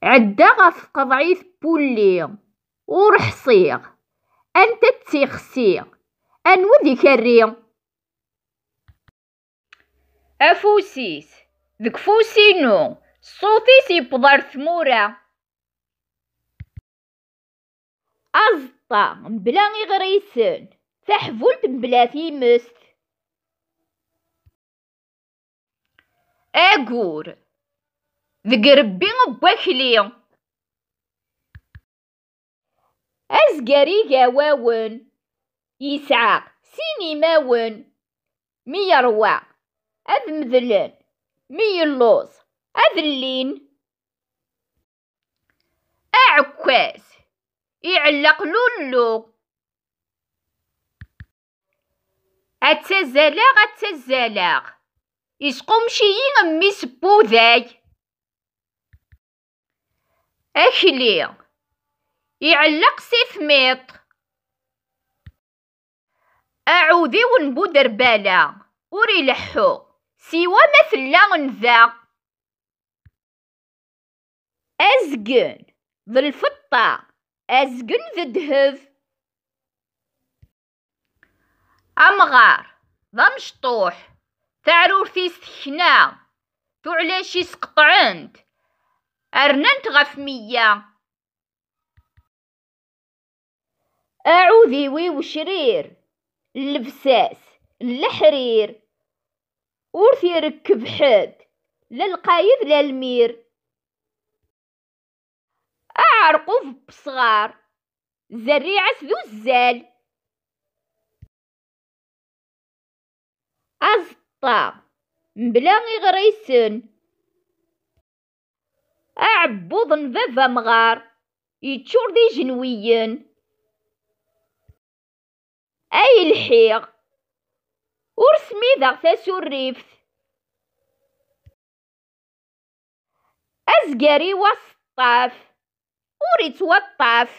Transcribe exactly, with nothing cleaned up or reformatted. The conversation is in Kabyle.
Ɛeddaɣ ɣef tqeḍɛit n wulli, ur ḥṣiɣ. Anta d tixsi? Anwa d ikerri? Afus-is deg ufus-inu, ṣṣut-is yewweḍ ar tmura. Aẓeṭṭa mebla iɣrisen, taḥbult mebla timest. Agur deg rebbi n wakli. Azger igawawen yesɛa sin imawen, mi yerwa ad medlen, mi yelluẓ ad llin. Aɛekkaz iɛelleq lullu. Ad ttazzaleɣ, ad ttazzaleɣ, isqumec-iyi mmi-s n wuday. Akli iɛelleq si tmiḍt. Aɛudiw n Buderbala ur ileḥḥu siwa ma tella nda. Azgen d lfeṭṭa, azgen d ddheb. Amɣar d amecṭuḥ, taɛrurt-is tekna, tuɛlac-is qeṭɛent, rnant ɣef meyya. Aɛudiw-iw crir, llebsa-s n leḥrir, ur t-irekkeb ḥedd, la lqayed la lmir. Aɛerqub n wesɣar, zerriɛa-s d uzzal. Aẓeṭṭa mebla iɣrisen. Aɛebbuḍ n baba amɣar yeččur d ijenwiyen. Ay lḥiɣ, ur smideɣ tasurrift. Azger-iw aseṭṭaf, ur ittwaṭṭaf.